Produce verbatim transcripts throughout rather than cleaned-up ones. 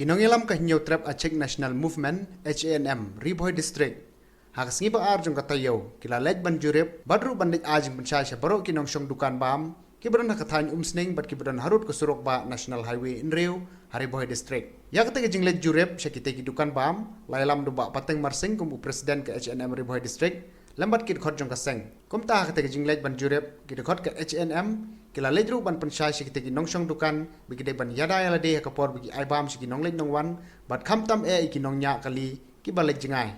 Ki nongïalam ka Hynñiewtrep Achik National Movement, H A N M, Ri Bhoi District, ha ka sngi ba ar jong ka taïew, ki la leit ban jurip bad ruh ban leit ai jingpynshai sha baroh ki nongshong dukan bam kiba don ha ka thaiñ Umsning bad kiba don harud ka surok bah National Highway hynriew ha Ri Bhoi District. Ïa kata ka jingleit jurip sha kita ki dukan bam la ïalam da u Bah Pateng Marsing kum u President ka H A N M Ri Bhoi District lem bad ki dkhot jong ka seng. Kumta ha kata ka jingleit ban jurip, ki dkhot ka H A N M ki la leit ruh ban pynshai sha kita ki nongshong dukan ba ki dei ban ïada ïa lade ha ka por ba ki ai bam sha ki nongleit nongwan bad khamtam eh ïa ki nongñiah kali kiba leit jngai.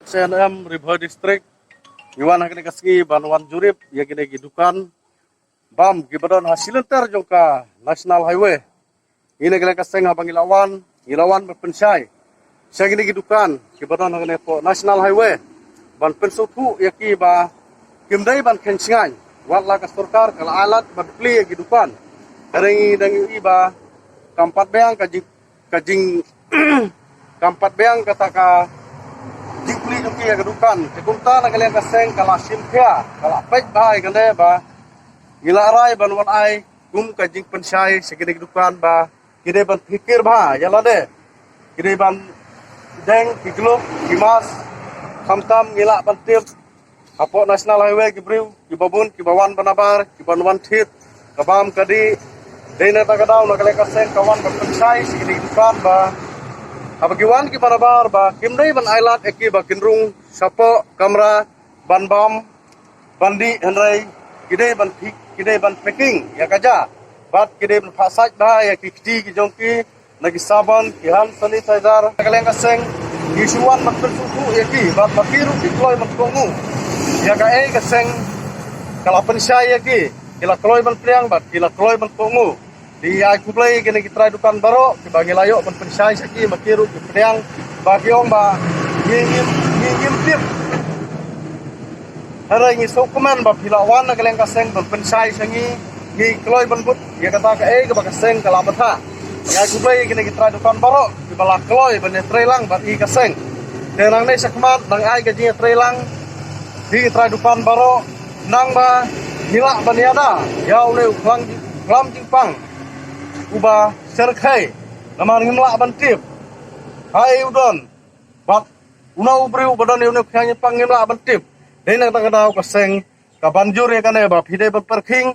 H A N M Ri Bhoi District, ngi wan ha kane ka sngi ban wan jurip ïa kine ki dukan bam kiba don ha shilynter jong ka National Highway. Ngi na ka liang ka seng haba ngi la wan, ngi la wan ban pynshai sha kine ki dukan kiba don ha kane hapoh National Highway ban pynsngewthuh ïa ki ba kim dei ban kheiñ shngaiñ. Wat la ka sorkar ka la ai lad ban plie ïa ki dukan, hynrei ngi dang ïohi ba kam pat biang ka jing ka jing kam pat biang kata ka jingplie jong ki ïa ka dukan. Te kumta na ka liang ka seng ka la shim khia, ka la peit bha ïa kane ba ngi la rai ban wan ai kum ka jingpynshai sha kine ki dukan ba ki dei ban phikir bha ïa lade, ki dei ban deng ki glove ki mask, khamtam ngi lah ban tip hapoh National Highway ki briew kiba bun kiba wan ba nabar, kiba wan thied, ka bam ka dih. Dei na kata ka daw na ka liang ka seng ka wan ban pynshai sha kine ki dukan ba haba ki wan kiba nabar ba kim dei ban ai lad ïa ki ba kin rung shapoh kamra ban bam ban dih, hynrei ki dei ban phi-, ki dei ban packing ïa ka ja bad ki dei ban phah sait bha ïa ki kti ki jong ki na ki sabon, ki hand sanitizer. Na ka liang ka seng ngi shu wan ban pynsngewthuh ïa ki bad ba ki ruh ki kloi ban kohnguh ïa kaei ka seng ka la pynshai ïa ki. Ki la kloi ban pdiang bad ki la kloi ban kohnguh. Te ngi ai khublei ïa kine ki trai dukan baroh kiba ngi la ïoh ban pynshai sha ki, ba ki ruh ki pdiang, ba ki ong ba ngi ngim, ngi ngim tip. Hynrei ngi sngewkmen ba phi la wan na ka liang ka seng ban pynshai sha ngi, ngi kloi ban bud ïa kata kaei kaba ka seng ka la bthah. Ngi ai khublei ïa kine ki trai dukan baroh kiba la kloi ban ïatreilang bad ngi ka seng. Te nangne shakhmat nang ai ka jingïatreilang ïa ki trai dukan baroh, nang ba ngi lah ban ïada ïa une u khlam jing-, khlam jingpang uba shyrkhei, namar ngim lah ban tip haei u don. Bad uno u briew uba don ïa une u khlam jingpang ngim lah ban tip. Dei na kata ka daw ka seng ka ban jur ïa kane ba phi dei ban pyrkhing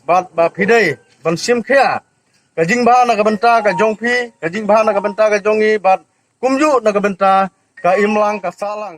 bad ba phi dei ban shim khia ka jingbha na ka bynta ka jong phi, ka jingbha na ka bynta ka jong ngi bad kumjuh na ka bynta ka imlang ka sahlang.